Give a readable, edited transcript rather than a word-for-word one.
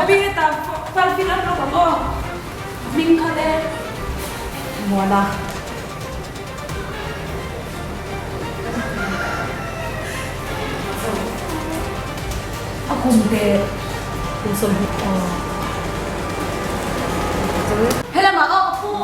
Ka pi hetah file fill up lawk ang aw. Hming kha le. Muana. A kum te kum 20 aw. Helamah aw ka pu.